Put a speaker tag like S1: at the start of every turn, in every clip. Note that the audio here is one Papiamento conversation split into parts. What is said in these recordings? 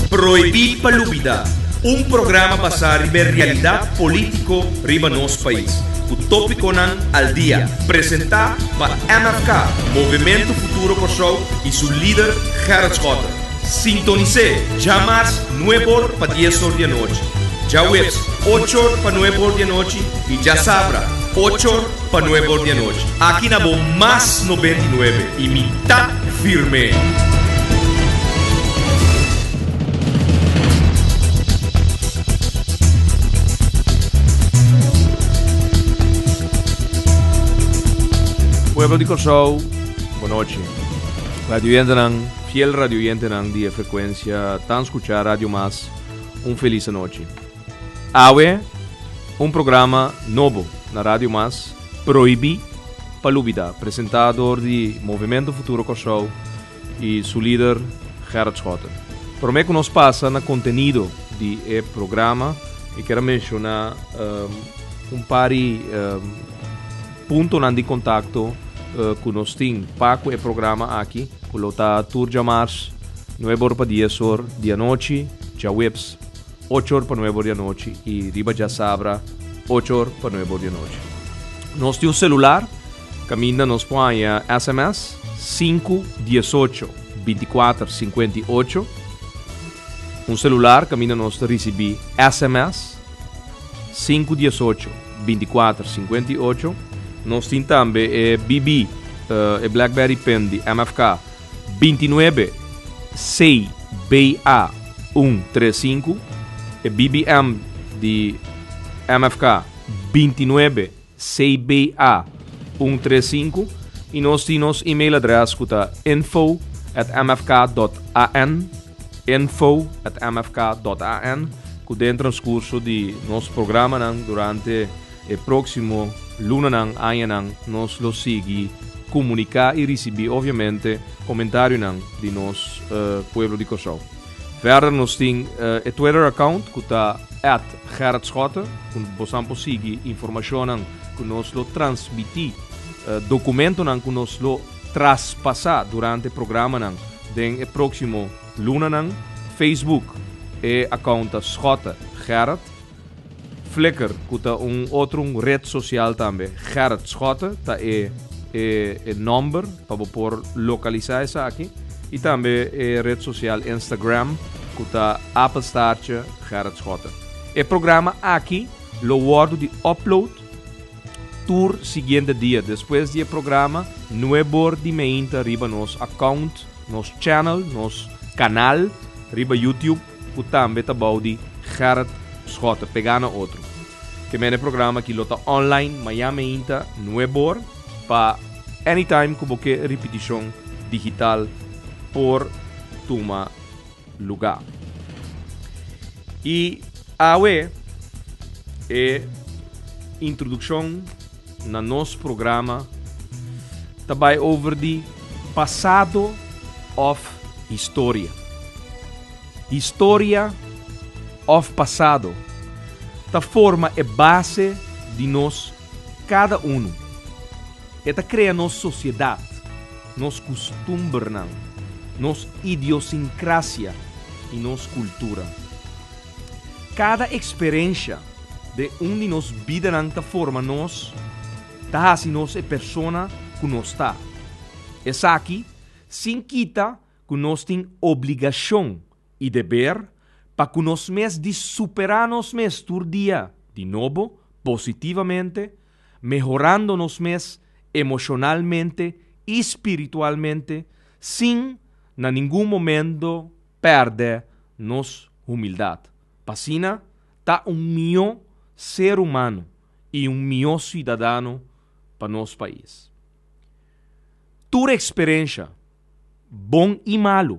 S1: Prohibí pa lubidá, un programa basá riba e realidat polítiko riba nos pais, ku tópikonan al dia, presentá pa MFK, Movementu Futuro Kòrsou, i su lider Gerrit Schotte. Sintonis'é djamars nueb'or pa dies'or di anochi, djaweps och'or pa nueb'or di anochi i djasabra och'or pa nueb'or di anochi. Aki na bo Mas 99 i mi ta firm'é!
S2: Pueblo di Kòrsou, bonochi. Radioyentenan, fiel radioyentenan di e frekuensia tan skuchá Radio Mas, un felis anochi. Awe, un programa nobo na Radio Mas, Prohibí pa Lubidá, presentá dor di Movimento Futuro Kòrsou i su lider Gerrit Schotten. Promé ku nos pasa na kontenido di e programa, mi kier a menshoná un par di puntonan di kontakto ku nos tin pa ku e programa aki, ku lo ta tur djamars nuebe or pa dies or di anochi, djaweps Ocho or pa nuebe or di anochi y riba djasabra ocho or pa nuebe or di anochi. Nos tin un celular caminda nos por haña sms sinku diesocho binticuater sinkuenta i ocho. Un celular caminda nos ta ricibi sms sinku diesocho binticuater sinkuenta i ocho. Nos tin tambe e BB, e Blackberry Pin di MFK. 29 CBA 135, e BBM di MFK 29 CBA 135 y nos tin nos email adres cu ta info at mfk.an info at mfk.an cu den transcurso di nos programanan durante E próksimo lunanan, añanan, nos lo sigui komuniká i risibí obviamente komentarionan di nos pueblo di Kòrsou. Verder nos tin e Twitter account ku ta at Gerrit Schotte ku bosan por sigui informashonnan ku nos lo transmití, dokumentonan ku nos lo traspasá durante programanan den e próksimo lunanan. Facebook e account ta Schotte Gerrit. Flickr, ku ta un otro un red sosial tambe. Gerrit Schotte ta e e e nòmber pa bo por lokalisá esaki. I tambe e red sosial Instagram ku ta apenstaartje Gerrit Schotte. E programa aki lo wòrdu di upload tur siguiente dia despues di e programa nuebor di meinta riba nos account, nos channel, nos kanal riba YouTube. Ku tambe ta bou di Gerrit Schotte, pegá na otro. Ke mene programa aki lo ta online maña meinta nuebor pa anytime ku bo ke ripitishon digital por tuma lugá. I awe e introdukshon na nos programa ta bai over di pasado òf historia. Historia òf pasado ta forma e base di nos kada unu. E ta krea nos sosiedat, nos kustumbernan, nos idiosinkrasia i nos kultura. Kada eksperensha den un di nos bidanan ta forma nos, ta hasi nos e persona ku nos ta. Esaki sin kita ku nos tin obligashon i deber pa ku nos mes di superá nos mes tur dia di nobo positivamente, mehorando nos mes emoshonalmente i spiritualmente sin na ningun momento pèrdè nos humildat, pa asina ta un mihó ser humano i un mihó siudadano pa nos pais. Tur eksperensha, bon i malu,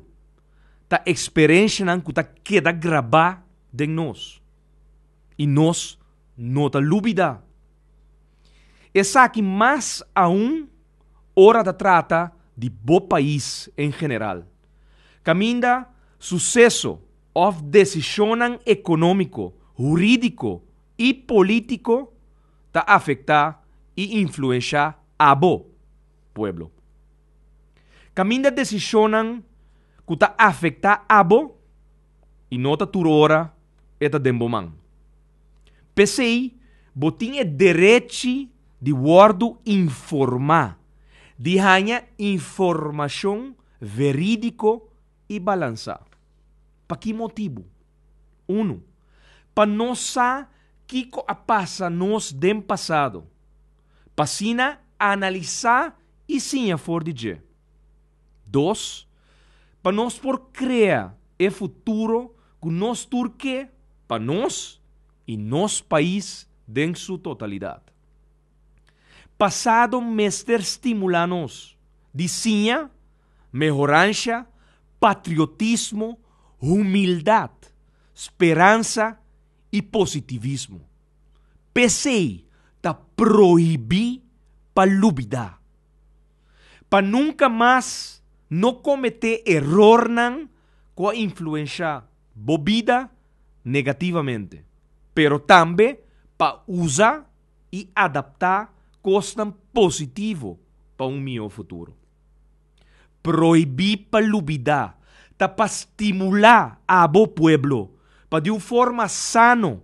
S2: ta eksperenshanan ku ta keda grabá den nos i nos no ta lubidá. Esaki mas aun ora ta trata di bo pais en general, kaminda suseso òf desishonnan ekonómiko, hurídiko i polítiko ta afektá i influenshá abo, pueblo. Kaminda desishonnan ku ta afektá abo. I no ta tur ora e ta den bo man. P'esei bo tin e derechi di wòrdu informá, di haña informashon verídiko i balansá. Pa ki motibu? Unu, pa nos sa kiko a pasa nos den pasado, pa asina analisá i siña for di dje. Dos, pa nos por krea e futuro ku nos tur ke pa nos i nos pais den su totalidat. Pasado mester stimulá nos di siña, mehoransha, patriotismo, humildat, speransa i positivismo. P'esei ta prohibí pa lubidá. Pa nunka mas no kometé erornan ku a influenshá bo bida negativamente, pero tambe pa usa i adaptá kosnan positivo pa un mihó futuro. Prohibí pa lubidá ta pa stimulá abo pueblo pa di un forma sano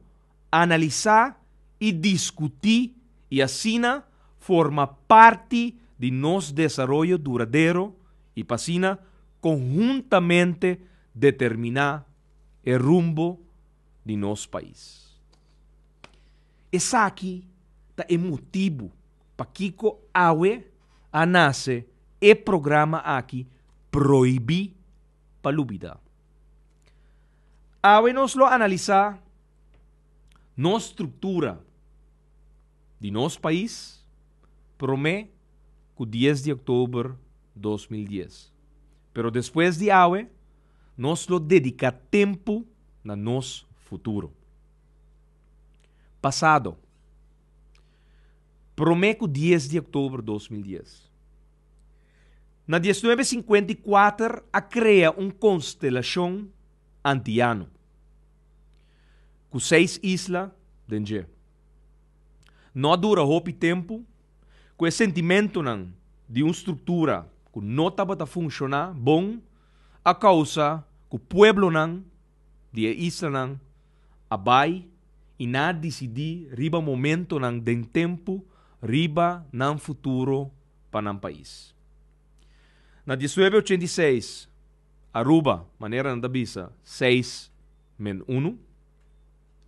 S2: analisá i diskutí i asina forma parti di nos desaroyo duradero i pa asina konhuntamente determiná e rumbo di nos pais. Esaki ta e motibu pakiko awe a nase e programa aki Prohibí pa Lubidá. Awe nos lo analisá nos struktura di nos pais promé ku dies di òktober 2010. Pero despues di awe nos lo dediká tempu na nos futuro. Pasado. Promé ku dies di òktober 2010. Na 1954 a krea un konstelashon antiano ku seis isla den dje. No a dura hopi tempu ku e sentimentunan di un struktura ku no tabata funshoná bon a kousa ku pueblonan di e islanan a bai i nan a disidí riba momentonan den tempu riba nan futuro pa nan pais. Na 1986, Aruba, manera nan ta bisa, seis men unu,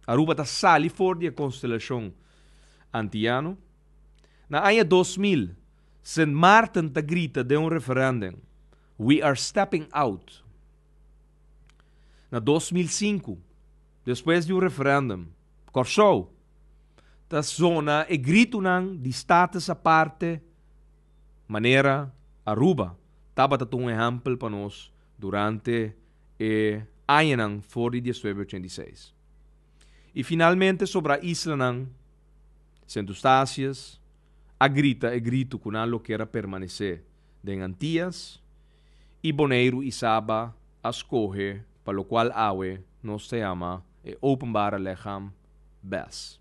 S2: Aruba ta sali for di e konstelashon antiano. Na aña 2000, Sint Maarten ta grita den un referèndum, We are stepping out. Na 2005, despues di un referèndum, Kòrsou ta zona e gritunan di status aparte manera Aruba tabata ta un ehèmpel pa nos durante e añanan for di 1986. I finalmente sobra islanan, Sint Eustatius a grita e gritu ku nan lo kier a permanesé den Antias i Boneiru i Saba a skohe pa lokual awe nos ta yama e Openbare Lichaam bes.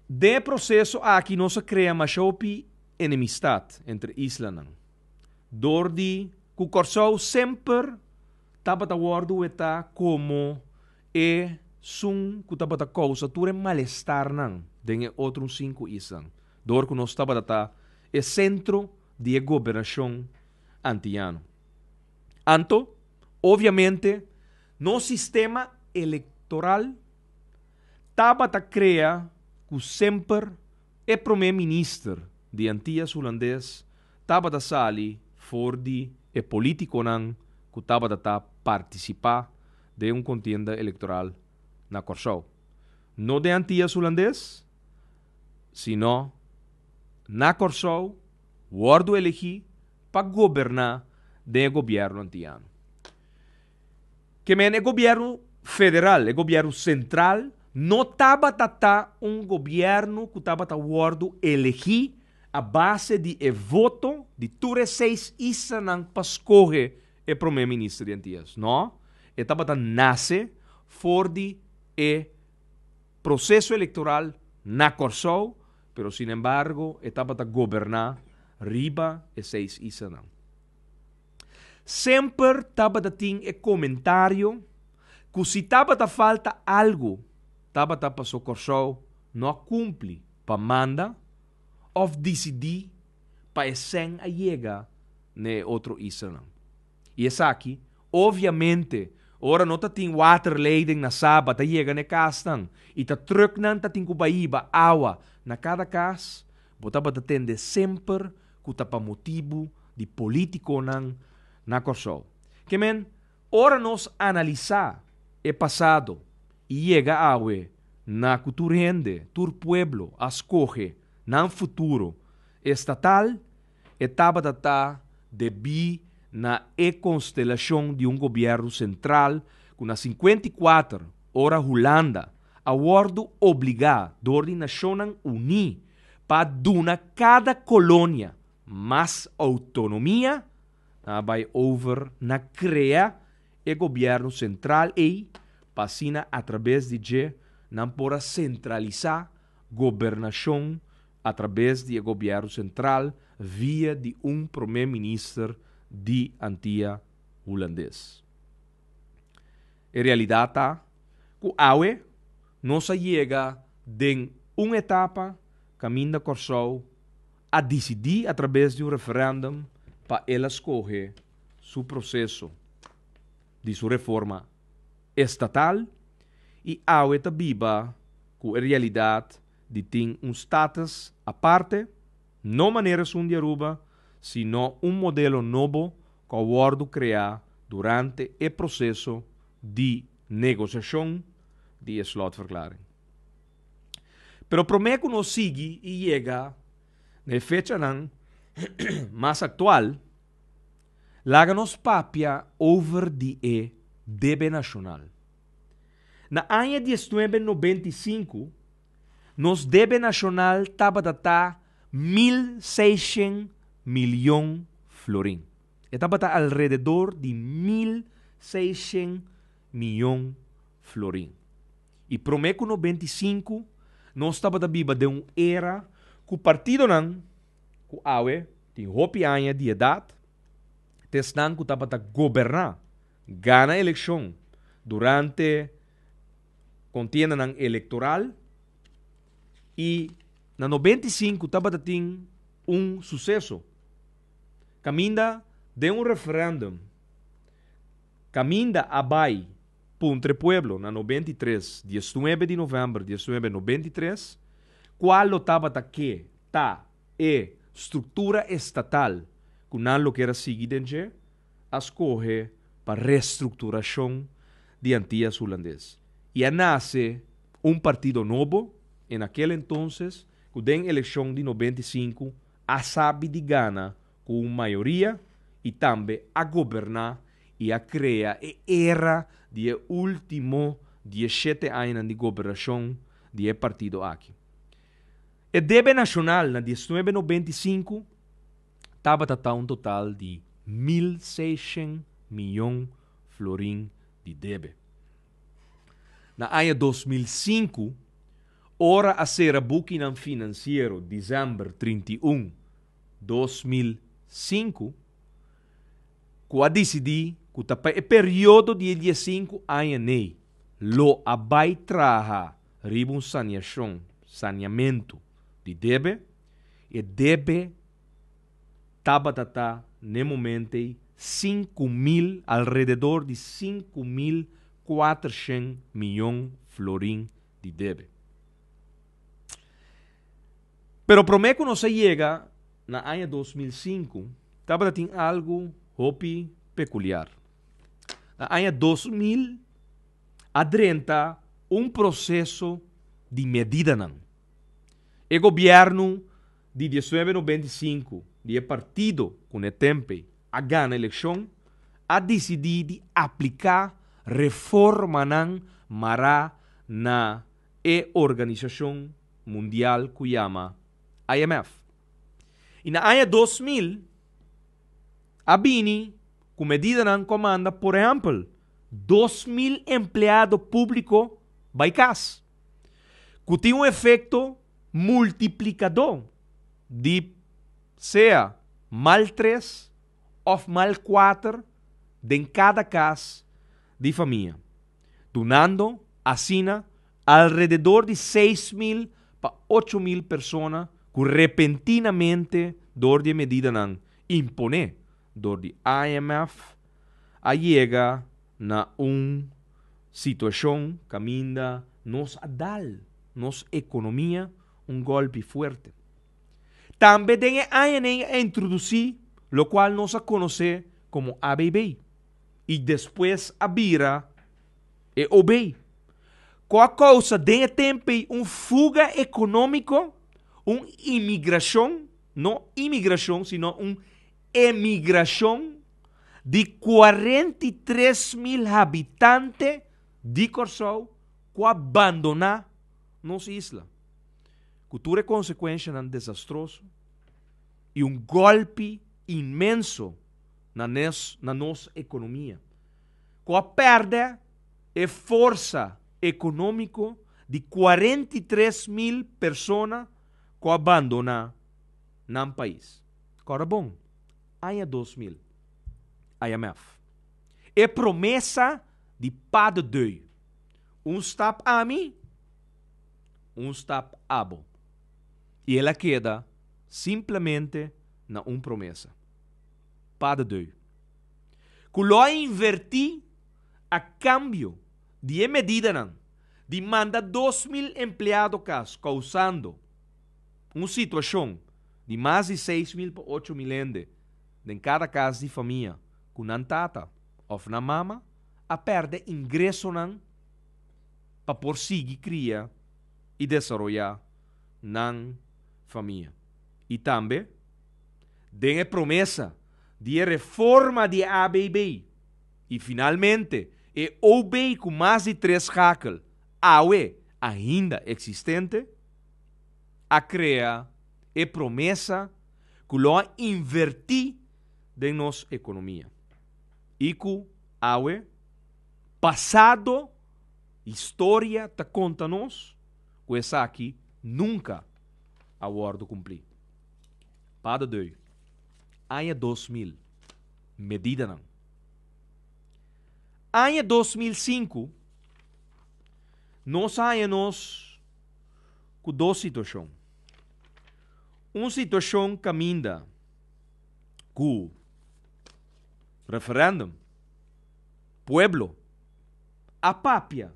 S2: Den e proseso aki nos a krea masha hopi enemistat entre islanan. Dor di ku Kòrsou semper tabata wòrdu wetá komo e sun ku tabata kousa tur e malestarnan den e otro sinku islan, dor ku nos tabata ta e sentro di e gobernashon antiano. Anto, obviamente, nos sistema elektoral tabata krea ku semper e promé minister di Antias Hulandes tabata sali for di e polítikonan ku tabata ta partisipá den un kontienda elektoral na Kòrsou. No den Antias Hulandes, sino na Kòrsou wòrdu elegí pa goberná den e gobièrnu antiano. Ke men e gobièrnu federal, e gobièrnu sentral, no tabata ta un gobièrnu ku tabata wòrdu elegí a base di e voto di tur e seis islanan pa skohe e promé minister di Antias. No, e tabata nase for di e proseso elektoral na Kòrsou, pero sinembargo e tabata goberná riba e seis islanan. Semper tabata tin e komentario ku si tabata falta algu tabata paso Kòrsou no a kumpli pa manda òf disidí pa e sèn a yega na e otro islanan. I esaki, obviamente, ora no ta tin waterleiding na Saba ta yega na e kasnan i ta trùknan ta tin ku bai hiba awa na kada kas, bo tabata tende semper ku ta pa motibu di polítikonan na Kòrsou. Ke men, ora nos analisá e pasado i yega awe na ku tur hende, tur pueblo a skohe nan futuro estatal, e tabata ta debí na e konstelashon di un gobièrnu sentral ku na 54 ora Hulanda a wòrdu obligá dor di Nashonnan Uní pa duna kada kolonia mas outonomia, nan a bai over na krea e gobièrnu sentral ei pa asina atrabes di dje nan por a sentralisá gobernashon atrabes di e gobièrnu sentral via di un promé minister di Antia Hulandes. E realidat ta ku awe nos a yega den un etapa kaminda Kòrsou a disidí atrabes di un referèndum pa el a skohe su proseso di su reforma estatal i awe ta biba ku e realidat di tin un status aparte, no manera esun di Aruba, sino un modelo nobo ku a wòrdu kreá durante e proseso di negosiashon di e slotverklaring. Pero promé ku nos sigui i yega na e fechanan mas aktual, laga nos papia over di e debe nashonal. Na aña 1995, nos debe nashonal tabata ta 1600 milion florin. E tabata alrededor di 1600 mion florin. I promé ku 95, nos tabata biba den un era ku partidonan ku awe tin hopi aña di edat, ta esnan ku tabata goberná, gana elekshon durante kontiendanan elektoral i na 95 tabata tin un suseso. Kaminda den un referèndum, kaminda a bai puntra pueblo na 93, 19 di novèmber 1993, kual lo tabata ke ta e struktura estatal ku nan lo ker a sigui den dje, a skohe pa restrukturashon di Antias Hulandes. I a nase un partido nobo en aquel entonces ku den elekshon di 95 a sabi di gana ku un mayoria i tambe a goberná i a krea e era di e último 17 aña di gobernashon di e partido aki. E debe nashonal na 1995 tabata ta un total di 1600 mion florin di debe. Na aña 2005, ora a sera bukinan finansiero desèmber 31, 2005, ku a disidí ku ta pa e periodo di 15 aña nei, lo a bai traha riba un saneashon, saneamentu di debe, e debe tabata ta na momento 5 mil, alrededor di 5400 mion florin di debe. Pero promé ku nos yega na aña 2005, tabata tin algu hopi pekuliar. Na aña 2000, a drenta un proseso di medidanan. E gobièrnu di 1995, di e partido ku e tempu a gana elekshon, a disidí di apliká reformanan mará na e organisashon mundial ku yama IMF. I na aña 2000, a bini ku medidanan ku a manda, por ehèmpel, 2.000 empleado públiko bai kas. Ku tin un efekto multiplikadó di sea mal 3 òf mal 4. den kada kas di famia, dunando asina alrededor di 6000 pa 8000 persona ku repentinamente dor di e medidanan imponé dor di IMF a yega na un situashon kaminda nos a dal nos ekonomia un gòlpi fuerte. Tambe den e añanan a introdusí lokual nos a konosé komo ABB i despues a bira e OB, ku a kousa den e tempu ei un fuga ekonómiko, un imigrashon, no imigrashon sino un emigrashon di 43.000 habitante di Kòrsou ku a bandoná nos isla, ku tur e konsekuenshanan desastroso i un gòlpi inmenso na nes na nos ekonomia, ku a pèrdè e forsa ekonómiko di 43.000 persona ku a bandoná nan pais. Kòrda bon, aña 2000, IMF. E promesa di Pas de Deux, un stap ami, un stap abo. I el a keda simplemente na un promesa. Pas de Deux. Ku lo a invertí a kambio di e medidanan di manda 2000 empleado kas kousando un situashon di mas di 6000 pa 8000 hende den kada kas di famia ku nan tata òf nan mama a pèrdè ingresonan pa por sigui kria i desaroyá nan famia. I tambe den e promesa di e reforma di e ABB i finalmente e OB ku mas di tres schakel awe ainda eksistente, a krea e promesa ku lo a invertí den nos ekonomia i ku awe pasado historia ta konta nos ku esaki nunka a wòrdu kumplí. Pas de deux, aña 2000, medidanan. Aña 2005, nos a haña nos ku dos situashon. Un situashon kaminda ku referèndum, pueblo a papia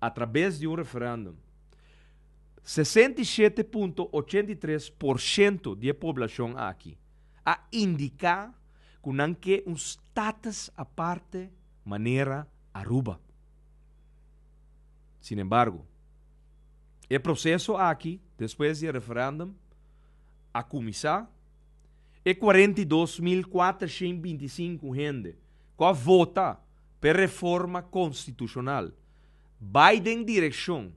S2: atrabes di un referèndum. 67.83% di e poblashon aki a indiká ku nan ke un status aparte manera Aruba. Sinembargo, e proseso aki despues di e referèndum a kuminsá, e 42.425 hende ku a vota p'e reforma konstitushonal bai den direkshon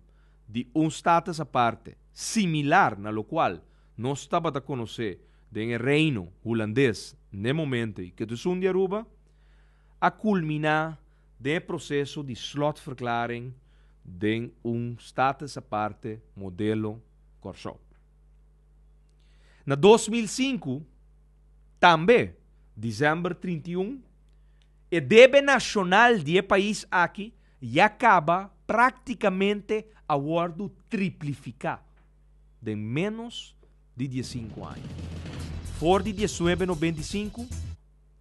S2: di un status aparte similar na lokual nos tabata konosé den e Reino Hulandes n'e momento ei ku ta esun di Aruba, a kulminá den e proseso di slotverklaring den un status aparte modelo Kòrsou. Na 2005, tambe desèmber 31, e debe nashonal di e pais aki ya kaba práktikamente a wòrdu triplifiká den ménos di 15 aña. For di 1995,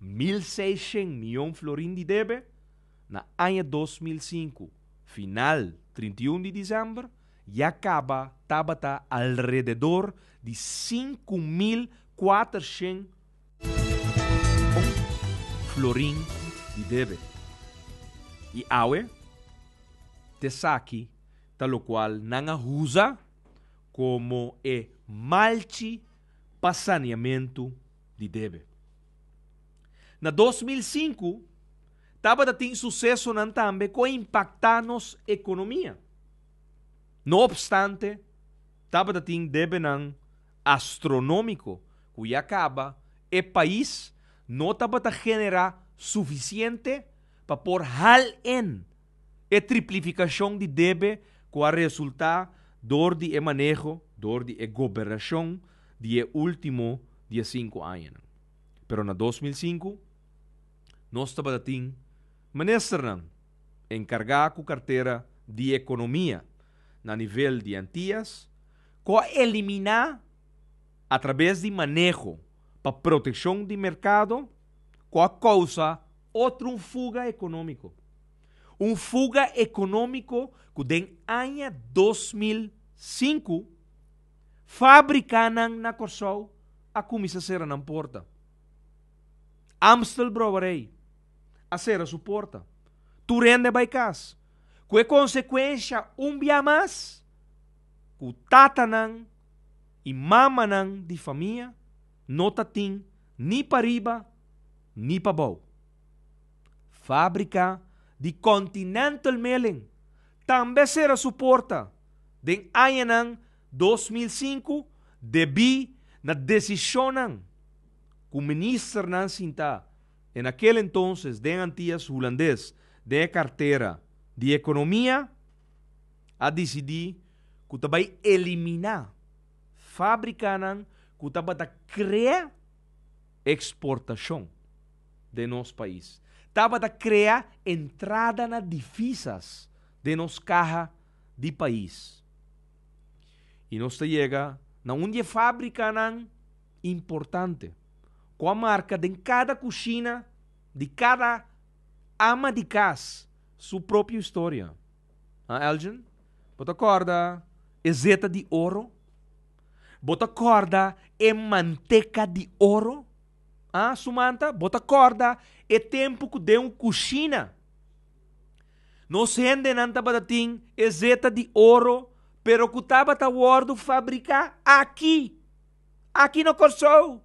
S2: 1600 mion florin di debe, na aña 2005, final 31 di desèmber, ya kaba tabata alrededor di 5400 florin di debe. I awe, t'esaki ta lokual nan a usa komo e malchi pa saneamentu di debe. Na 2005 tabata tin susesonan tambe ku a impaktá nos ekonomia. No opstante, tabata tin debenan astronómiko ku ya kaba e pais no tabata generá sufisiente pa por hal en e triplifikashon di debe ku a resultá dor di e maneho, dor di e gobernashon di e último 15 añanan. Pero na 2005, Nos tabatin ministernan enkargá ku kartera di ekonomia na nivel di Antias, ku a eliminá a traves di maneho pa protekshon di merkado ku a kousa otro un fuga ekonómiko. Un fuga ekonómiko ku den aña 2005 fábrikanan na Kòrsou a kuminsá sera nan porta. Amstel Brouwerij a sera su porta. Tur hende a bai kas. Ku e konsekuensha un bia mas ku tatanan i mamanan di famia no ta tin ni pariba ni pabou. Fábrika di Continental Milling tambe a sera su porta den añanan 2005 debí na desishonnan ku ministernan sintá en aquel entonces den Antias Hulandes den e kartera di ekonomia a disidí ku ta bai eliminá fábrikanan ku tabata krea eksportashon den nos pais, tabata krea entrada na divisas den nos kaha di pais. I nos ta yega na un di e fábrikanan importante ku a marka den kada kushina di kada ama di kas su propio historia. Ha, Elgin? Bo ta kòrda e zeta di oro? Bo ta kòrda e manteka di oro? Ah, Sumanta, bo ta kòrda e tempu ku den un kushina nos hendenan tabata tin e zeta di oro pero ku tabata wòrdu fabriká aki, aki na Kòrsou,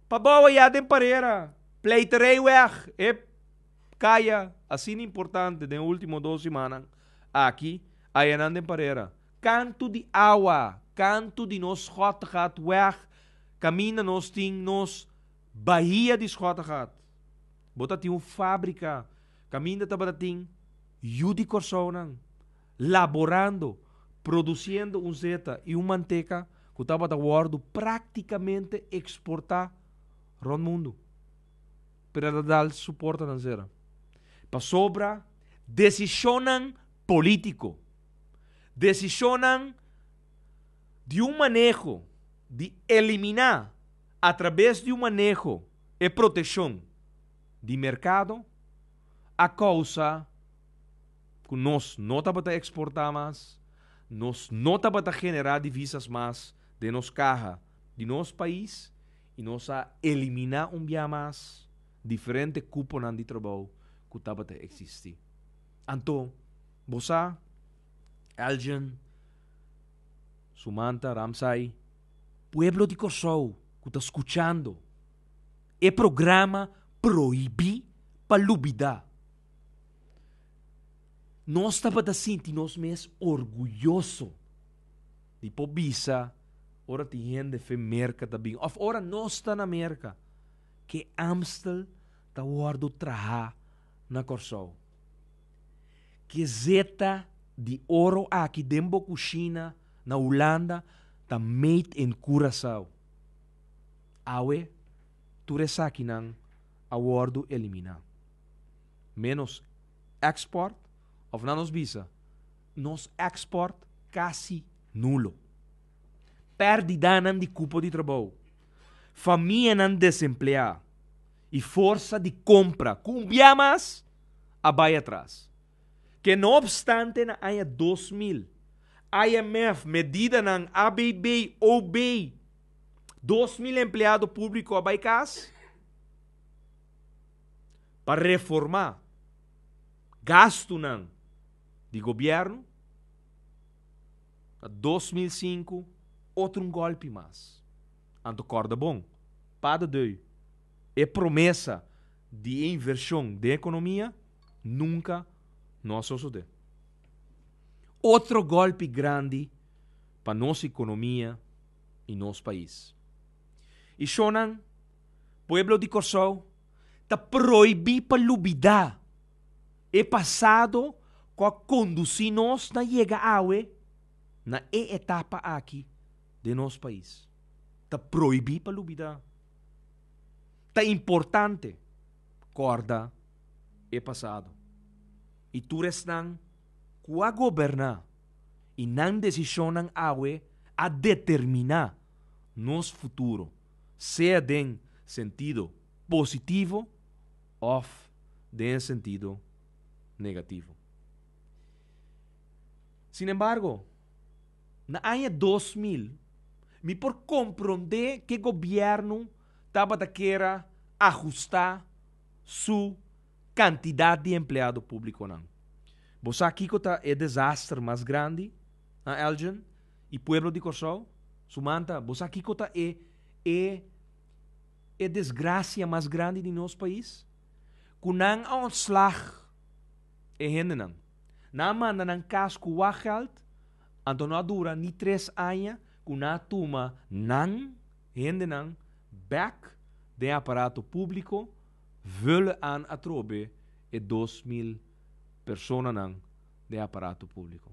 S2: pabou ayá den Parera, Pleiterijweg, e kaya asina importante den último dos simannan aki ayanan den Parera. Kantu di awa, kantu di nos Schottegatweg, kaminda nos tin nos Bahia di Schottegat. Bo ta tin un fábrika kaminda tabata tin yu di Kòrsounan laborando, produsiendo un zeta i un manteka ku tabata wòrdu práktikamente eksportá rònt mundu. Pero el a dal su portanan sera pasobra desishonnan polítiko, desishonnan di un maneho di eliminá atrabes di un maneho e protekshon di merkado a kousa ku nos no tabata eksportá mas, nos no tabata generá divisas mas den nos kaha di nos pais i nos a eliminá un bia mas diferente kuponan di trabou ku tabata eksistí. Anto, bo sa, Elgin, Sumanta, Ramsay, pueblo di Kòrsou ku ta skuchando e programa Prohibí pa Lubidá. Nos tabata sinti nos mes orguyoso di por bisa ora tin hende fe Merka ta bin òf ora nos ta na Merka ke Amstel ta wòrdu trahá na Kòrsou. Ke zeta di oro aki den bo kushina na Hulanda ta made in Curaçao. Awe tur esakinan a wòrdu eliminá. Ménos èkspòrt òf nan nos bisa nos èkspòrt kasi nulo. Pèrdidanan di kupo di trabou, famianan desempleá i forsa di kompra ku un bia mas a bai atras. Ke no opstante na aña 2000, IMF, medidanan ABB, OB, 2000 empleado públiko a bai kas pa reformá gastunan di gobièrnu. Na 2005 otro un gòlpi mas. Anto kòrda bon, pa de deu, e promesa di e invershon den ekonomia nunka no a sosodé. Otro gòlpi grandi pa nos ekonomia i nos pais. I shonnan, pueblo di Kòrsou ta prohibí pa lubidá e pasado ku a kondusí nos na yega awe na e etapa aki den nos pais. Ta prohibí pa lubidá. Ta importante. Kòrda e pasado i tur esnan ku a goberná i nan desishonnan awe a determiná nos futuro, sea den sentido positivo òf den sentido negativo. Sinembargo, na aña 2000 mi por komprondé ke gobièrnu tabata kier a ahustá su kantidat di empleado públikonan. Bo sa kiko ta e desaster mas grandi, a Elgin i pueblo di Kòrsou? Sumanta, bo sa kiko ta e e e desgrasia mas grandi di nos pais? Ku nan a ontslag e hendenan. Nan a manda nan kas ku wachtgeld, anto no a dura ni tres aña ku nan a tuma nan hendenan bek den aparato públiko, vullen aan atrobe e 2000 personanan den aparato públiko.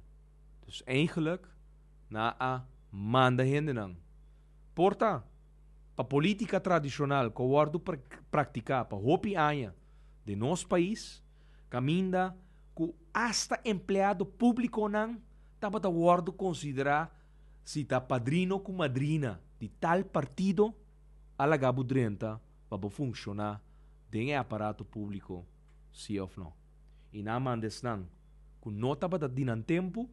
S2: Dus eigenlijk nan a manda hendenan. Por ta pa polítika tradishonal ku a wòrdu praktiká pa hopi aña den nos pais, kaminda ku asta empleado públikonan tabata wòrdu konsiderá si ta padrino ku madrina di tal partido a laga bo drenta pa bo funshoná den e aparato públiko si òf no. I nan a manda esnan ku no tabata di nan tempu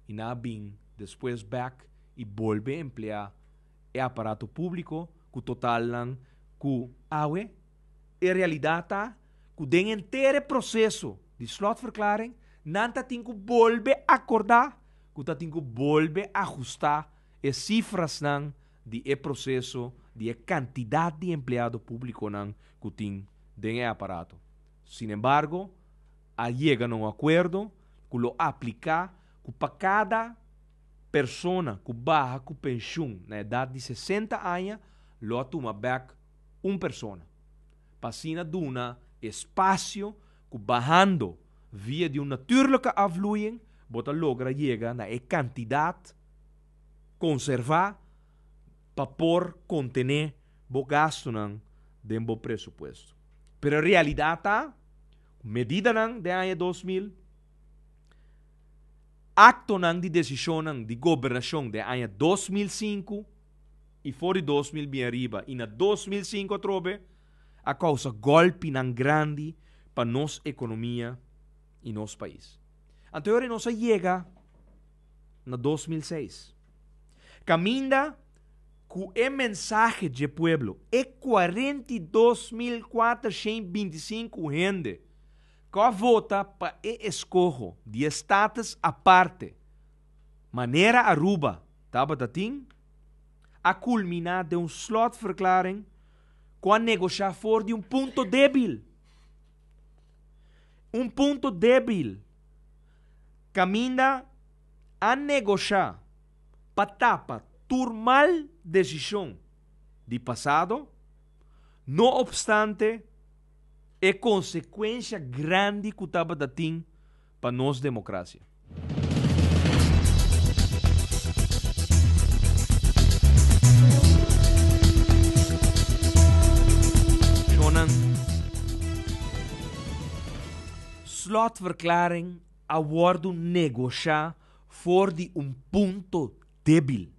S2: i nan a bin despues bèk i bolbe empleá e aparato públiko ku totalnan ku awe. E realidat ta ku den henter e proseso di slotverklaring nan ta tin ku bolbe akordá ku ta tin ku bolbe ahustá e sifrasnan di e proseso di e kantidat di empleado públikonan ku tin den e aparato. Sinembargo, a yega na un akuerdo ku lo apliká ku pa kada persona ku baha ku penshun na edat di 60 aña lo a tuma bèk un persona, pa asina duna espasio ku bahando via di un natuurlijke afvloeiing bo ta logra yega na e kantidat konservá pa por kontené bo gastunan den bo presupuesto. Pero e realidat ta ku medidanan den aña 2000, aktonan di desishonnan di gobernashon den aña 2005 i for di 2000 bin ariba i na 2005 atrobe a kousa gòlpinan grandi pa nos ekonomia i nos pais. Anto e ora nos a yega na 2006, kaminda ku e mensahe dje pueblo, e 42.425 hende ku a vota pa e eskoho di e status aparte manera Aruba tabata tin, a kulminá den un slotverklaring ku a negoshá for di un punto débil. Un punto débil kaminda a negoshá pa tapa tur mal desishon di pasado, no opstante e konsekuensha grandi ku tabata tin pa nos demokrasia. Shonnan, Slotverklaring a wòrdu negoshá for di un punto débil.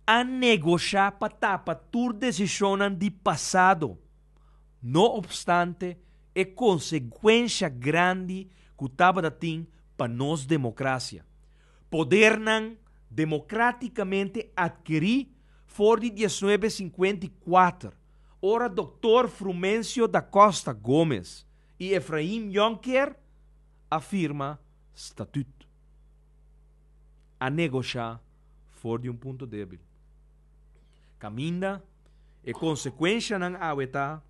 S2: A negoshá pa tapa tur desishonnan di pasado, no opstante e konsekuensha grandi ku tabata tin pa nos demokrasia. Podernan demokratikamente atkerí for di 1954, ora Doktor Frumencio da Costa Gomez i Efraim Jonker a firma Statüt. A negoshá for di un punto débil. Kaminda e konsekuenshanan awe ta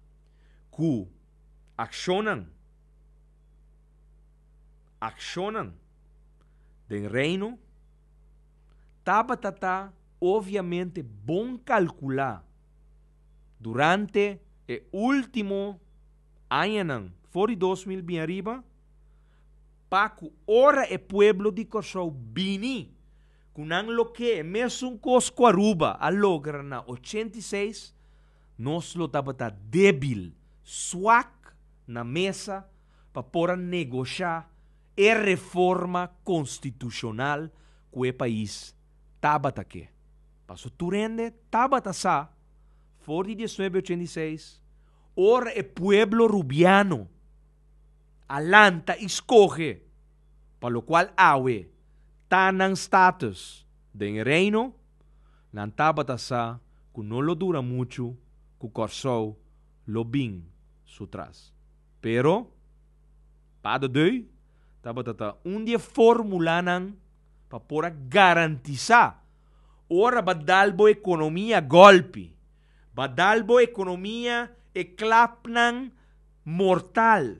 S2: ku akshonnan akshonnan den Reino tabata ta obviamente bon kalkulá durante e último añanan for di 2000 bin ariba pa ku ora e pueblo di Kòrsou bini ku nan lo ke e mesun kos ku Aruba a logra na 86, nos lo tabata débil, swak. na mesa pa por a negoshá e reforma konstitushonal ku e pais tabata ke. Paso tur hende tabata sa for di 1986 ora e pueblo rubiano a lanta i skohe pa lokual awe ta nan status den e Reino, nan tabata sa ku no lo dura muchu ku Kòrsou lo bin su tras. Pero, Pado Deu tabata ta un di e formulanan pa por a garantisá ora ba dal bo ekonomia gòlpi, ba dal bo ekonomia e klapnan mortal.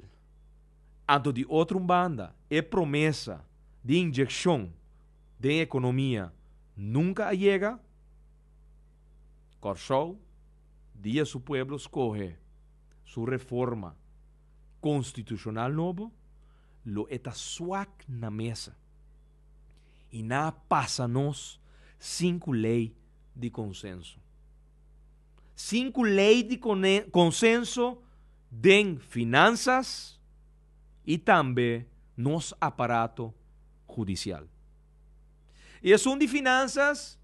S2: Anto di otro un banda e promesa di inyekshon den ekonomia nunka a yega. Kòrsou dia su pueblo skohe su reforma konstitushonal nobo lo e ta swak na mesa i nan a pasa nos sinku lei di konsenso. Sinku lei di konsenso den finansas i tambe nos aparato hudisial. I esun di finansas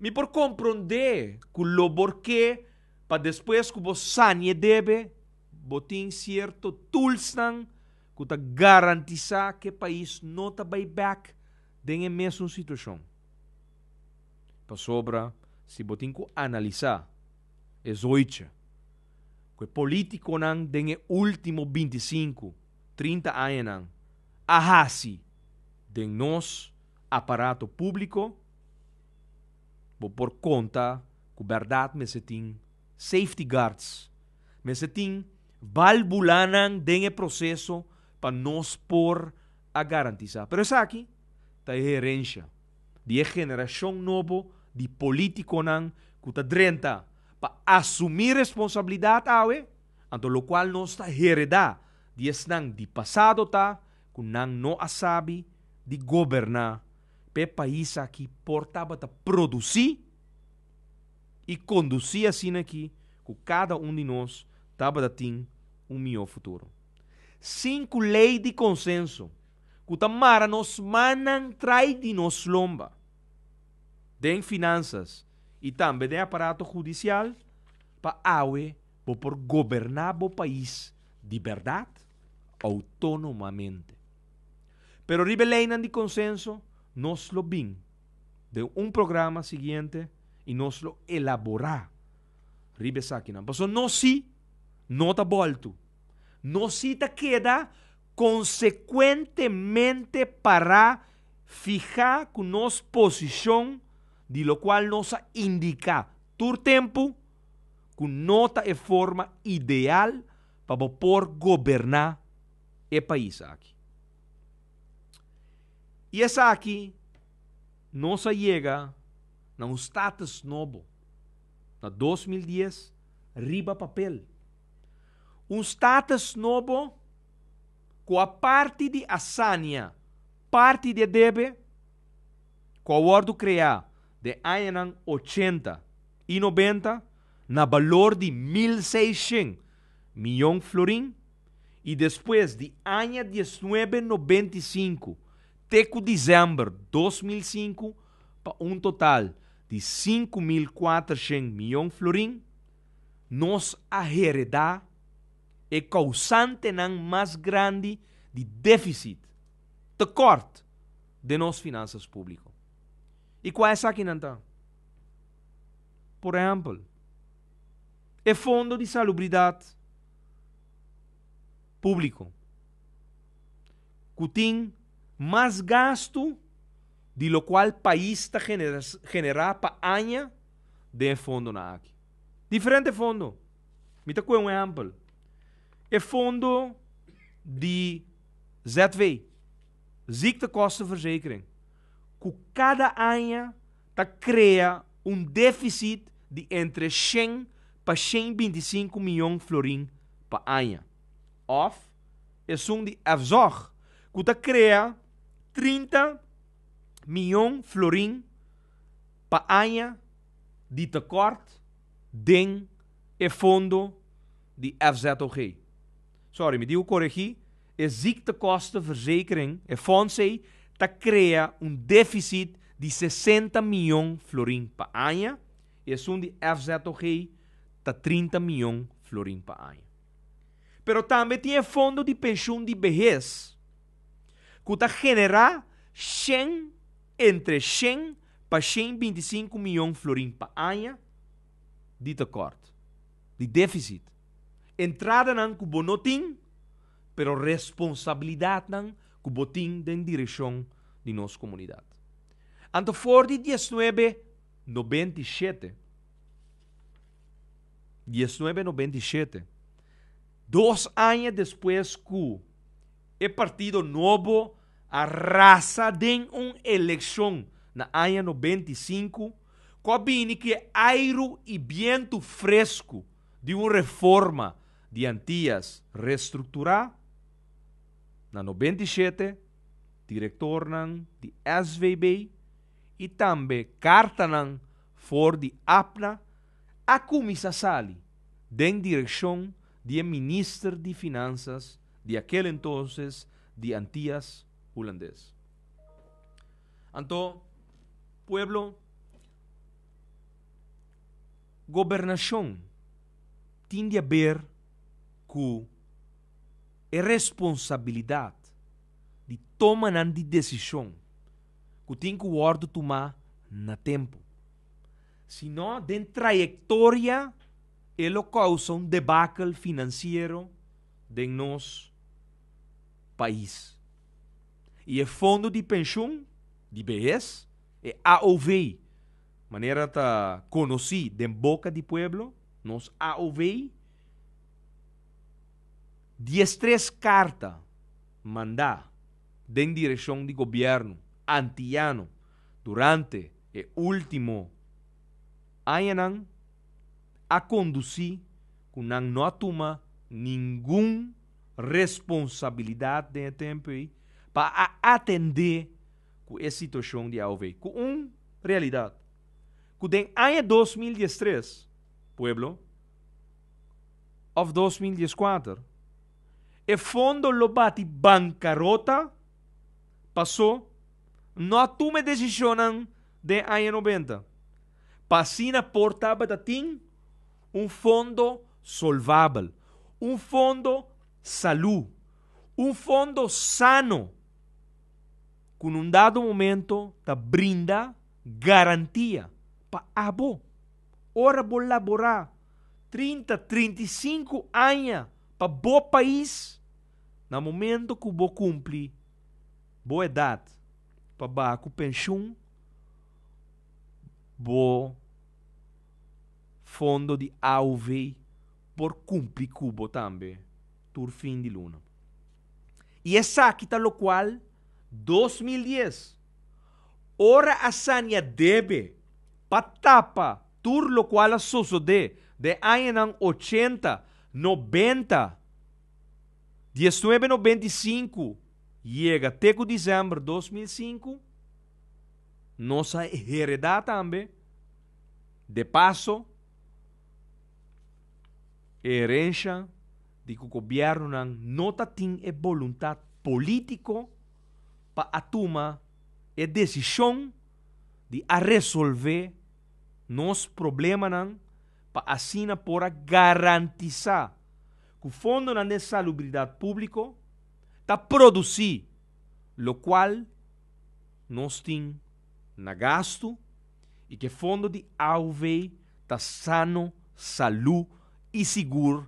S2: mi por komprondé ku lo bor ke pa despues ku bo sania e debe bo tin sierto toolsnan ku ta garantisá ku e pais no ta bai bèk den e mesun situashon. Pasobra si bo tin ku analisá e zoichi ku e polítikonan den e último 25, 30 añanan a hasi den nos aparato públiko, bo por konta ku bèrdat mester tin safety guards, mester tin válvulanan den e proseso pa nos por a garantisá. Pero esaki ta e herensha di e generashon nobo di polítikonan ku ta drenta pa asumí responsabilidat awe, anto lokual nos ta heredá di esnan di pasado ta ku nan no a sabi di goberná pa e pais aki por tabata produsí i kondusí asina aki ku kada un di nos tabata tin un mihó futuro. Sinku lei di konsenso ku ta mara nos mannan trai di nos lomba den finansas i tambe den aparato hudisial pa awe bo por goberná bo pais di bèrdat outónomamente. Pero riba e leinan di konsenso nos lo bin den un programa siguiente i nos lo elaborá riba esakinan. Pasobra nos sí no ta bòltu. Nos sí ta keda konsekuentemente pará fihá ku nos posishon di lokual nos a indiká tur tempu ku no ta e forma ideal pa bo por goberná e pais aki. I esaki nos a yega na un status nobo na 2010 riba papel. Un status nobo ku a parti di a sania parti di e debe ku a wòrdu kreá den añanan 80 i 90 na balor di 1600 mion florin i despues di aña 1995 te ku desèmber 2005 pa un total di 5400 mion florin, nos a heredá e kousantenan mas grandi di défisit, tekòrt, den nos finansas públiko. I kua esakinan ta? Por ehèmpel, e Fondo di Salubridat Públiko, ku tin mas gastu di lokual pais ta generá pa aña den e fondonan aki. Diferente fondo. Mi ta kohe un ehèmpel. E fondo di ZV, Ziektekostenverzekering, ku kada aña ta krea un défisit di entre 100 pa 125 mion florin pa aña. Òf esun di FZOG, ku ta krea 30 mion florin pa aña di tekòrt den e fondo di FZOG. Sorry, mi tin ku koregí, e ziektekostenverzekering, e fonds ei, ta krea un défisit di 60 mion florin pa aña, i esun di FZOG ta 30 mion florin pa aña. Pero tambe tin e fondo di penshun di behes, ku ta generá 100 entre 100 pa 125 mion florin pa aña di tekort, di défisit. Entradanan ku bo no tin, pero responsabilidatnan ku bo tin den direkshon di nos komunidat. Anto for di 1997, 1997, 2 aña despues ku e partido nobo a rasa den un elekshon na aña 95, ku a bini ku airu i bientu fresku di un reforma di Antias restrukturá, na 97, direktornan di SVB i tambe kartanan for di APNA a kuminsá sali den direkshon di minister di Finansa di aquel entonces di Antias Hulandes. Anto, pueblo, gobernashon tin di haber ku e responsabilidat di toma di desishon ku tin ku wòrdu tumá na tempu. Sino, den trayektoria, e lo kousa un debakel finansiero den nos pais. I e fondo di penshun di behes, e AOV, manera ta konosí den boka di pueblo, nos AOV, 13 karta mandá den direkshon di gobièrnu antiano durante e último añanan a kondusí ku nan no a tuma ningun responsabilidat den e tempu ei pa atendé ku e situashon di AOV. Ku un realidat. Ku den aña 2013, pueblo, òf 2014, e fondo lo bati bankarota pasó no a tuma desishon den aña 90. Pa asina por tabatin un fondo solvabel, un fondo salú, un fondo sano, ku un dado momento ta brinda garantia pa abo. Ora bo laborá 30, 35 aña pa bo pais, na momento ku bo kumpli bo edat pa bai ku penshun, bo fondo di AOV por kumpli ku bo tambe tur fin di luna. I esaki ta lokual 2010 ora a sania debe pa tapa tur lokual a sosodé den añanan 80, 90, 1995 yega te ku desèmber 2005, nos a heredá tambe, de paso, herensia di ku gobièrnu no tin e boluntat polítiko pa tuma e desishon di a resolvé nos problemanan pa asina por a garantisá ku fondo di salubridat públiko ta produsí lokual nos tin na gastu i ku fondo di AOV ta sano, salú i sigur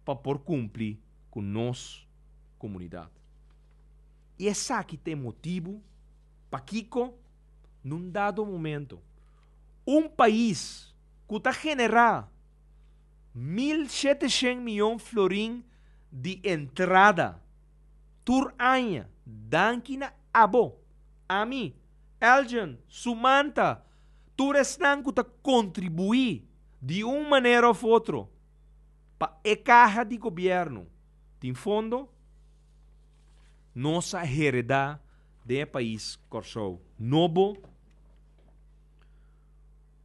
S2: pa por kumpli ku nos komunidat. I esaki tin motibu pa kiko, den un dado momento, un pais ku ta generá 1.700 mion florin di entrada tur aña, danki na abo, ami, Elgin, Sumanta, tur esnan ku ta kontribuí di un manera òf otro pa e kaha di gobièrnu tin fondo, nos a heredá den pais Kòrsou nobo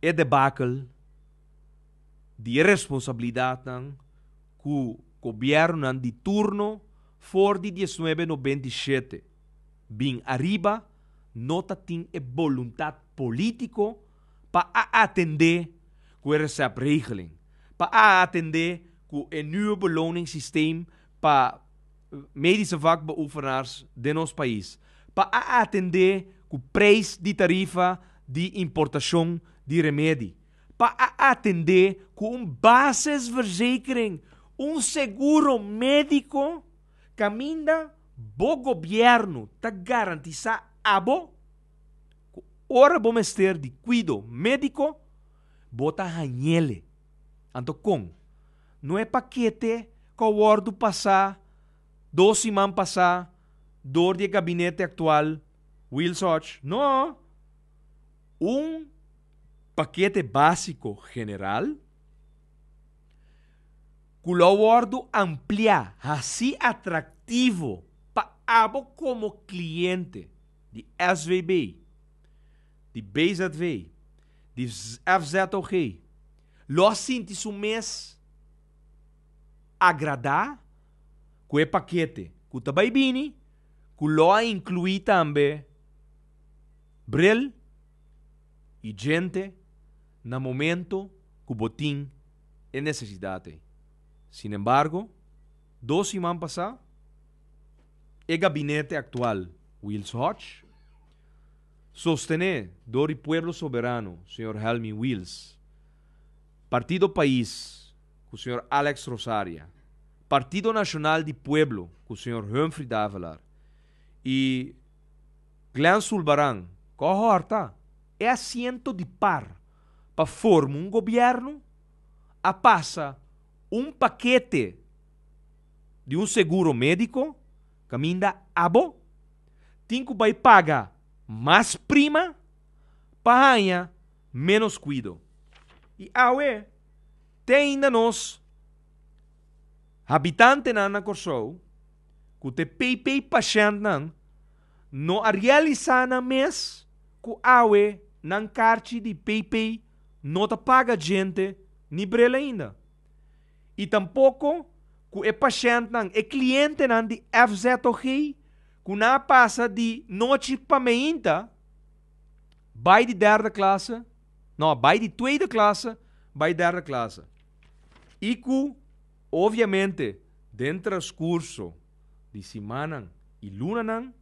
S2: e debakel di responsabilidat ku Gobièrnunan di turno for di 1997 bin ariba no ta tin e boluntat polítiko pa a atendé ku e recepregeling, pa a atendé ku e nieuwe beloningssysteem pa medische vakbeoefenaars den nos pais, pa a atendé ku preis di tarifa di importashon di remedi, pa a atendé ku un basisverzekering, un seguro médiko kaminda bo gobièrnu ta garantisá abo ku ora bo mester di kuido médiko, bo ta hañ'ele. Anto kon? No e pakete ku a wòrdu pasá dos siman pasá dor di e gabinete aktual Wiels Hodge. No! Un pakete básiko general ku lo wòrdu ampliá, hasi atraktivo pa abo komo kliente di SVB, di BZV, di FZOG, lo a sinti su mes agradá ku e pakete ku ta bai bini, ku lo a inkluí tambe bril i djente na momento ku bo tin e nesesidat ei. Sinembargo, dos siman pasá, e gabinete aktual Wiels Hodge, sostené dor di Pueblo Soberano, señor Helmin Wiels, Partido Pais ku señor Alex Rosaria, Partido Nashonal di Pueblo ku señor Humphrey Davelaar i Glenn Sulbaran ku a hòrta e asiento di par pa forma un gobièrnu, a pasa un pakete di un seguro médiko kaminda abo tin ku bai paga mas prima pa haña ménos kuido. I awe te ainda nos habitantenan na Kòrsou ku ta e PP pashèntnan no a realisá nan mes ku awe nan karchi di PP no ta paga djente ni bril ainda. I tampoko ku e pashèntnan, e klientenan di FZOG ku nan a pasa di nochi pa meinta bai di derde klase, no, bai di tweede klase bai derde klase. I ku obviamente den transkurso di simannan i lunanan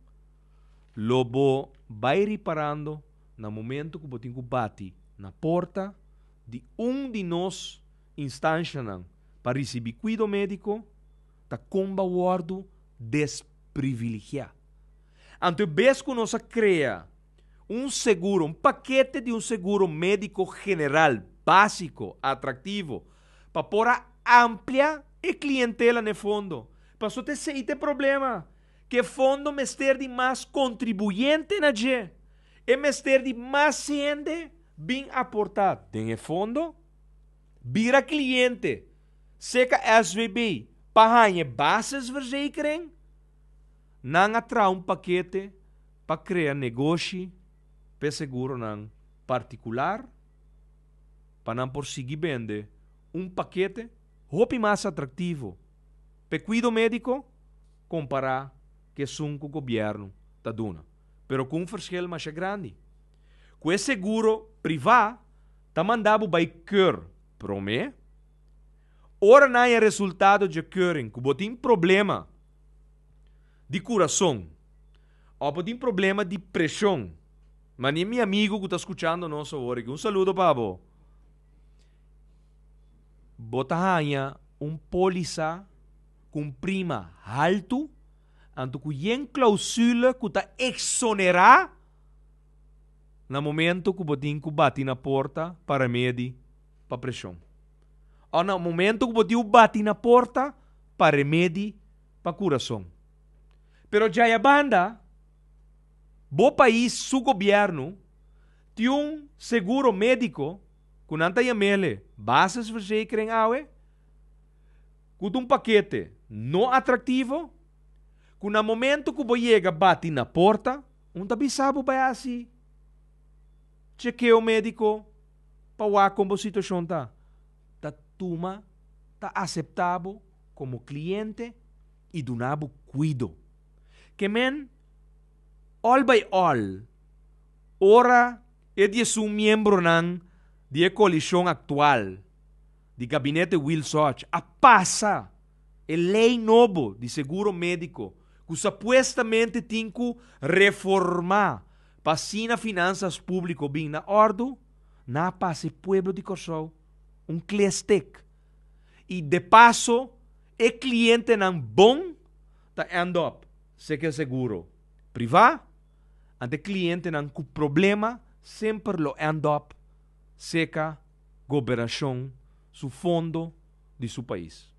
S2: lo bo bai riparando na momento ku bo tin ku bati na porta di un di nos instanshanan pa risibí kuido médiko ta kon bo a wòrdu desprivilegiá. Anto e bes ku nos a krea un seguro, un pakete di un seguro médiko general, básiko, atraktivo, pa por a amplia e klientela na e fondo. Pasobra ta esei ta e problema, ku e fondo mester di mas kontribuyente na dje. E mester di mas hende bin aportá den e fondo. Bira kliente seka SVB pa haña e basisverzekering. Nan a traha un pakete pa krea negoshi p'e seguronan partikular pa nan por sigui bende un pakete hopi mas atraktivo p'e kuido médiko kompará ku esun ku gobièrnu ta duna, pero ku un ferskil masha grandi. Ku e seguro privá ta manda bo bai keur promé. Ora nan haña resultado dje keuring ku bo tin problema di kurason òf bo tin problema di preshon, mane mi amigu ku ta skuchando nos awor aki, un saludo pa bo, bo ta haña un pólisa ku un prima haltu, anto ku yen klausule ku ta eksonerá na momento ku bo tin ku bati na porta pa remedi pa preshon. Òf na momento ku bo tin ku bati na porta pa remedi pa kurason. Pero djaya banda, bo pais su gobièrnu tin un seguro médiko ku nan ta yam'ele basisverzekering awe, ku ta un pakete no atraktivo, ku na momento ku bo yega bati na porta, Un ta bisa bo bai hasi chekeo médiko pa wak kon bo situashon ta. Ta tuma, ta aseptá bo. komo kliente i duna bo kuido. Ke men, all by all, ora e 11 miembronan di e koalishon aktual di gabinete Wilsoch a pasa e lei nobo di seguro médiko ku supuestamente tin ku reformá pa asina finansas públiko bin na òrdu, nan a pasa e pueblo di Kòrsou un klestek i de paso e klientenan bon ta end up seke seguro privá, ante e klientenan ku problema semper lo end up seka gobernashon su fondo di su pais.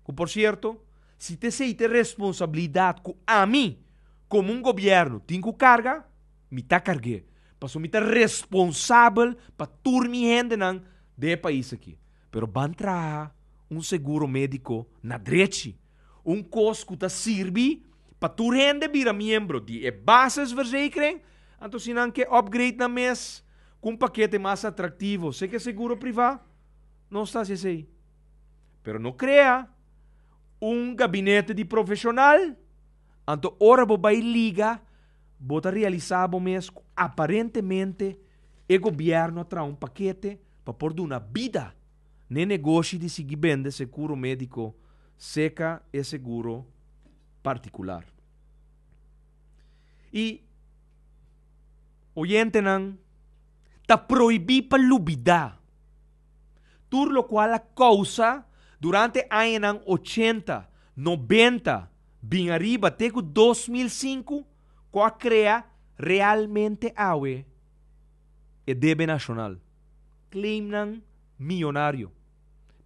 S2: Ku por sierto, si ta esei ta e responsabilidat ku ami komo un gobièrnu tin ku karga, mi ta karg'é, pasobra mi ta responsabel pa tur mi hendenan den e pais aki. Pero ban traha un seguro médiko na drechi, un kos ku ta sirbi pa tur hende bira miembro di e basisverzekering, anto si nan ke upgrade nan mes ku un pakete mas atraktivo, seke seguro privá, nos ta hasi esei. Pero no krea un gabinete di profeshonal, anto ora bo bai liga bo ta realisá bo mes ku aparentemente e gobièrnu a traha un pakete pa por duna bida n'e negoshi di sigui bende seguro médiko seka e seguro partikular. I oyentenan ta prohibí pa lubidá tur lokual a kousa durante añanan ochenta, nobenta bin ariba te ku 2005 ku a krea realmente awe e debe nashonal. Claimnan miyonario.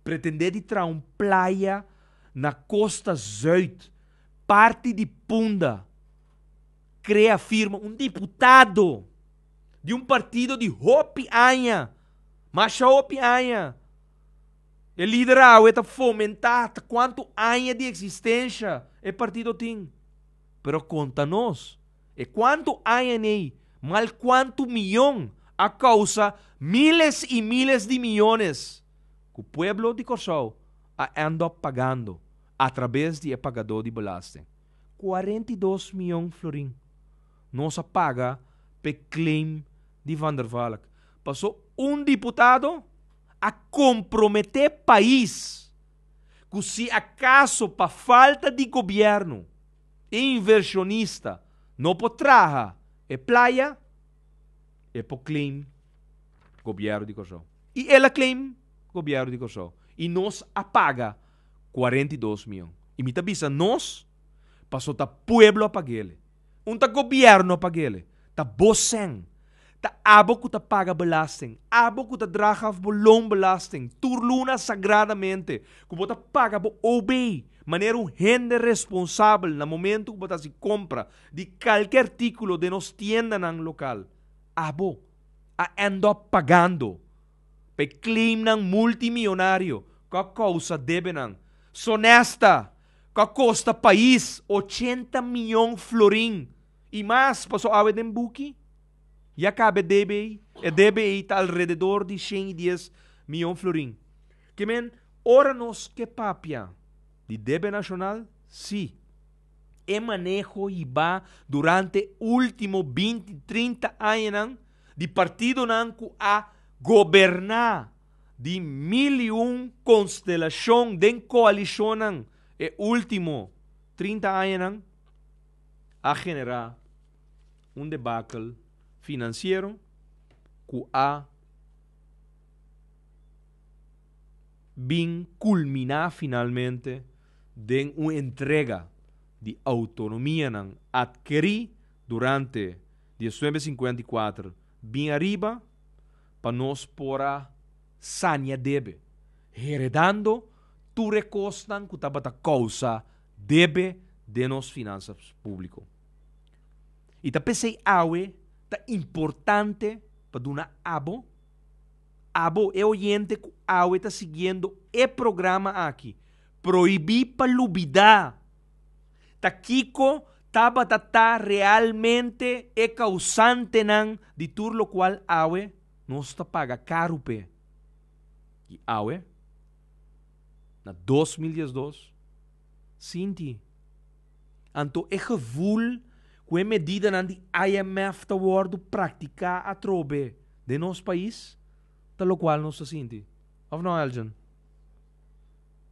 S2: Pretendé di traha un playa na kosta zuid, parti di Punda, krea firma un diputado di un partido di hopi aña, masha hopi aña. E lider awe ta fomentá ta kuantu aña di eksistensha e partido tin. Pero konta nos, e kuantu aña nei, mal kuantu miyon a kousa miles i miles di miyones ku pueblo di Kòrsou a end up pagando atrabes di e pagadó di belasting. 42 miyon florin nos a paga p'e claim di Van der Valk. Paso un diputado a komprometé pais ku si akaso pa falta di gobièrnu e invershonista no por traha e playa, e por claim gobièrnu di Kòrsou. I el a claim gobièrnu di Kòrsou. I nos a paga 42 mion. I mi ta bisa nos paso ta pueblo a pag'ele. Un ta gobièrnu a pag'ele. Ta bo sèn. Ta abo ku ta paga belasting. Abo ku ta draag af bo loonbelasting tur luna sagradamente. Ku bo ta paga bo OB manera un hende responsabel na momento ku bo ta hasi kompra di kalke artíkulo den nos tiendanan lokal. Abo a end up pagando pa e claimnan multimionario ku a kousa debenan. Sonesta ku a kosta pais 80 mion florin i mas paso awe den buki ya kaba e debe ei. E debe ei ta alrededor di 110 mion florin. Ke men ora nos ke papia di debe nashonal, si. E maneho hibá durante último 20, 30 añanan di partidonan ku a goberná di mil i un konstelashon den koalishonnan e último 30 añanan a generá un debakel finansiero ku a bin kulminá finalmente den un entrega di outonomianan atkerí durante 1954 bin ariba pa nos por a sania debe, heredando tur e kosnan ku tabata kousa debe den nos finansas públiko. I ta p'esei awe ta importante pa duna abo, abo e oyente ku awe ta siguiendo e programa aki, prohibí pa lubidá ta kiko tabata ta realmente e kausantenan di tur lokual awe nos ta paga karu p'e. I awe, na 2012, Sinti. Anto e gevoel ku e medidanan di IMF ta wòrdu praktiká atrobe den nos pais ta lokual nos ta sinti. Òf no, Elgin?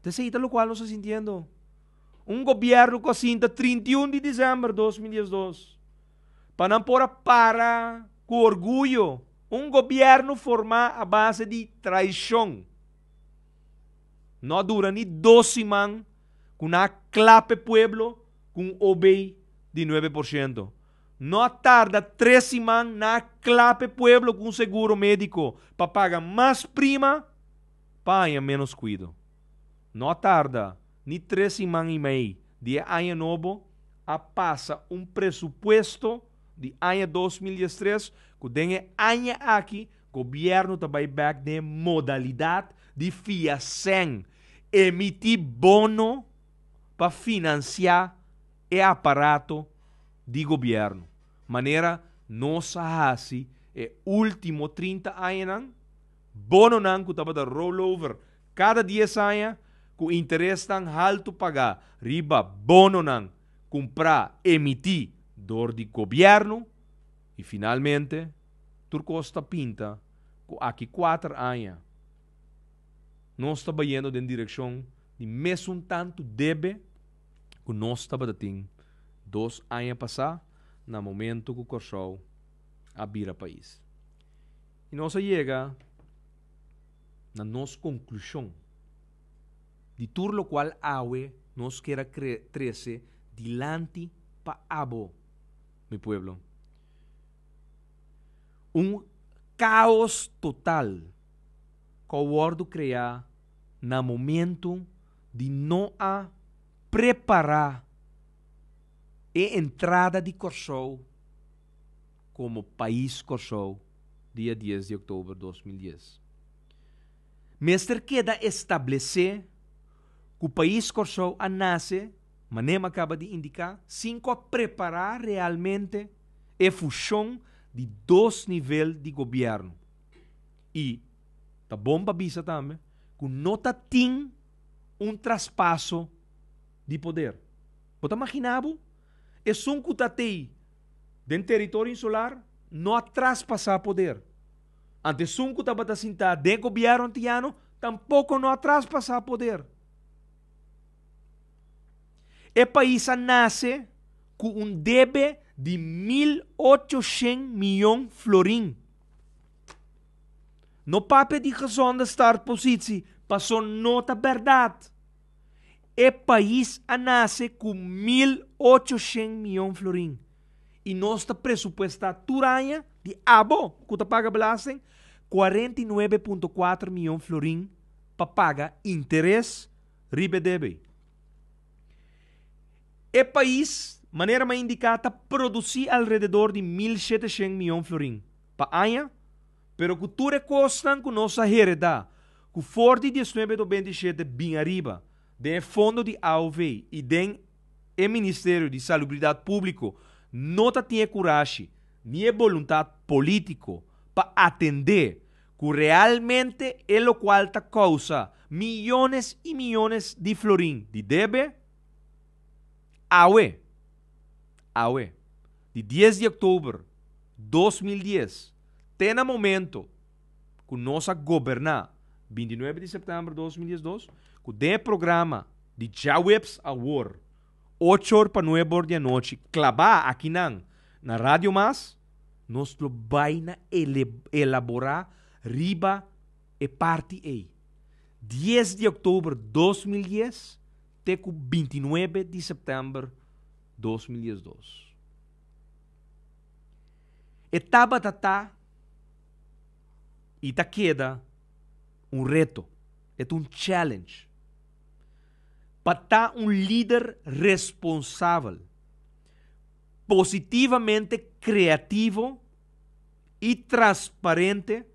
S2: Ta esei ta lokual nos ta sintiendo. Un gobièrnu ku a sinta 31 di desèmber 2012 pa nan por a para ku orguyo un gobièrnu formá a base di traishon. No a dura ni dos siman ku nan a klap e pueblo ku un OB di 9%. No a tarda tres siman nan a klap e pueblo ku un seguro médiko pa paga mas prima pa haña ménos kuido. No a tarda ni tres siman i mei di e aña nobo a pasa un presupuesto di aña 2013 ku den e aña aki gobièrnu ta bai bèk den e modalidat di fia sèn, emití bono pa finansiá e aparato di gobièrnu, manera nos a hasi e último 30 añanan, bononan ku tabata rollover kada 10 aña ku interesnan haltu pagá riba bononan kumprá, emití dor di gobièrnu i finalmente tur kos ta pinta ku aki 4 aña nos ta bayendo den direkshon di mesun tantu debe ku nos tabata tin 2 aña pasá na momento ku Kòrsou a bira pais. I nos a yega na nos konklushon di tur lokual awe nos kier a trese dilanti pa abo, mi pueblo. Un kaos total ku a wòrdu kreá na momento di no a prepará e entrada di Kòrsou komo pais Kòrsou dia 10 di òktober 2010. Mester keda establesé ku pais Kòrsou a nase, manera mi a kaba di indiká, sin ku a prepará realmente e fushon di dos nivel di gobièrnu. I ta bon pa bisa tambe ku no ta tin un traspaso di poder. Bo ta maginá bo? Esun ku ta tei den teritorio insular no a traspasá poder. Anto esun ku tabata sintá den gobièrnu antiano tampoko no a traspasá poder. E pais a nase ku un debe di 1800 mion florin. No papia di gezonde startpositie, paso no ta bèrdat. E pais a nase ku 1800 mion florin i nos ta presupuestá tur aña di abo ku ta paga belasting 49.4 mion florin pa paga interes riba e debe. E pais, manera mi a indiká, ta produsí alrededor di 1700 mion florin pa aña, pero ku tur e kosnan ku nos a heredá ku for di 1997 bin ariba den e fondo di AOV i den e Ministerio di Salubridat Públiko no ta tin e kurashi ni e boluntat polítiko pa atendé ku realmente e lokual ta kousa miyones i miyones di florin di debe, awe, awe, di 10 di òktober 2010 te na momento ku nos a goberná 29 di sèptèmber 2012, ku den e programa di djaweps awor, 8 or pa 9 or di anochi, klabá akinan na Radio Mas, nos lo bai na elaborá riba e parti ei. 10 di òktober 2010 te ku 29 di sèptèmber 2012. E tabata ta i ta keda un reto, e ta un challenge pa ta un lider responsabel, positivamente kreativo i transparente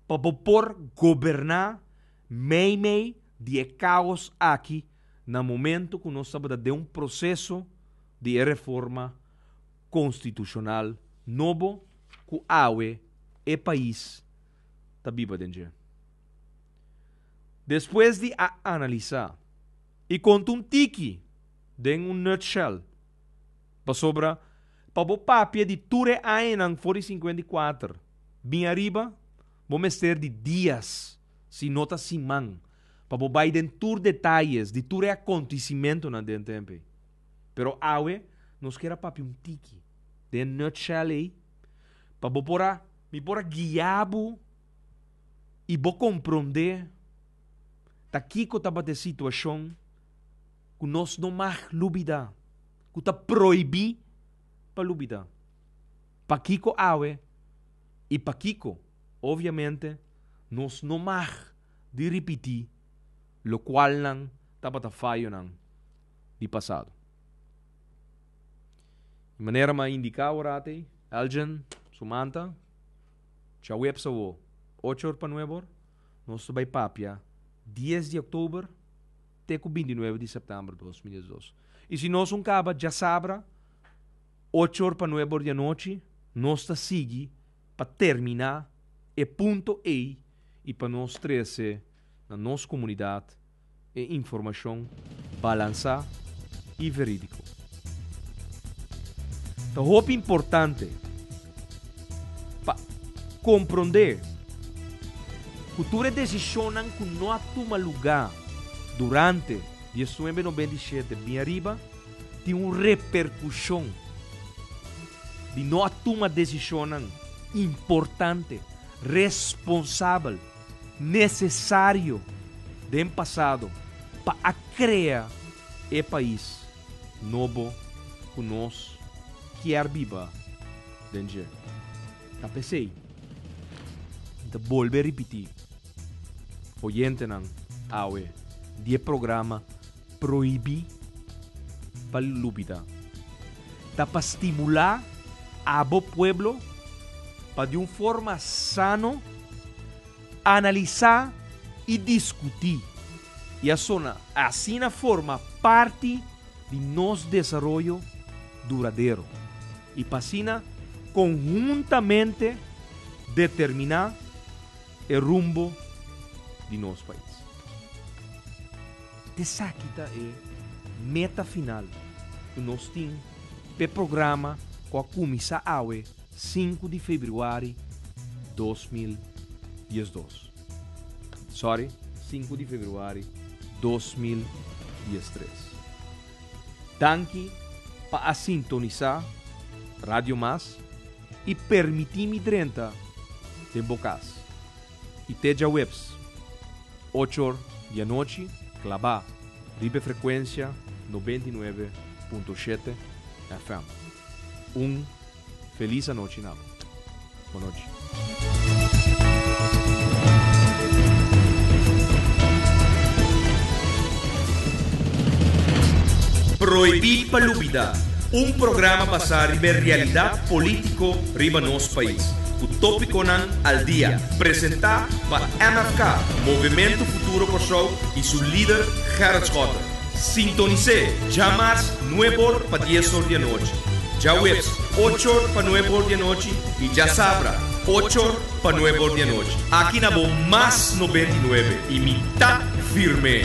S2: pa bo por goberná meimei di e kaos aki na momento ku nos tabata den un proseso di e reforma konstitushonal nobo ku awe e pais ta biba den dje. Despues di a analisá i konta un tiki. Den un nutshell. Pasobra pa bo papia di tur e añanan for di 54 bin ariba, bo mester di dias, si no ta siman, pa bo bai den tur detayes di tur e acontecimentonan den tempo ei. Pero awe nos kier a papia un tiki den nutshell ei pa bo por a, mi por a guia bo i bo comprende ta kico tabata e situacion ku nos no mag lubidá, ku ta prohibí pa lubidá. Pakiko awe i pakiko, obviamente, nos no mag di ripití lokualnan tabata fayonan di pasado. Di manera mi a indiká awor ei, Elgin, Sumanta, djaweps awo, ocho or pa nuebe or, nos ta bai papia dies di òktober te ku 29 di sèptèmber 2012. I si nos un kaba djasabra, ocho or pa nuebe or di anochi, nos ta sigui pa terminá e punto ei i pa nos trese na nos komunidat e informashon balansá i verídiko. Ta hopi importante pa komprondé ku tur e desishonnan ku no a tuma lugá durante 1997 bin ariba tin un reperkushon di no a tuma desishonnan importante, responsabel, nesesario den pasado pa a krea e pais nobo ku nos kier biba den dje. Ta p'esei mi ta bolbe ripití, oyentenan awe di e programa Prohibí pa Lubidá ta pa stimulá abo pueblo pa di un forma sano analisá i diskutí i asona asina forma parti di nos desaroyo duradero i pa asina konhuntamente determiná e rumbo di nos pais. Esaki ta e meta final ku nos tin p'e programa ku a kuminsá awe sinku di febrüari 2012. Sorry, sinku di febrüari 2013. Danki pa a sintonisá Radio Mas i permití mi drenta den bo kas. I te djaweps, ochor di anochi, klabá riba e frekuensia 99.7 FM. Un felis anochi na bo. Bonochi.
S1: Prohibí pa lubidá, un programa basá riba e realidat polítiko riba nos pais, ku tópikonan al dia, presentá pa MFK, Movementu Futuro Kòrsou, i su lider Gerrit Schotte. Sintonis'é djamars nueb'or pa dies'or di anochi, djaweps och'or pa nueb'or di anochi i djasabra och'or pa nueb'or di anochi. Aki na bo Mas 99 i mi ta firme!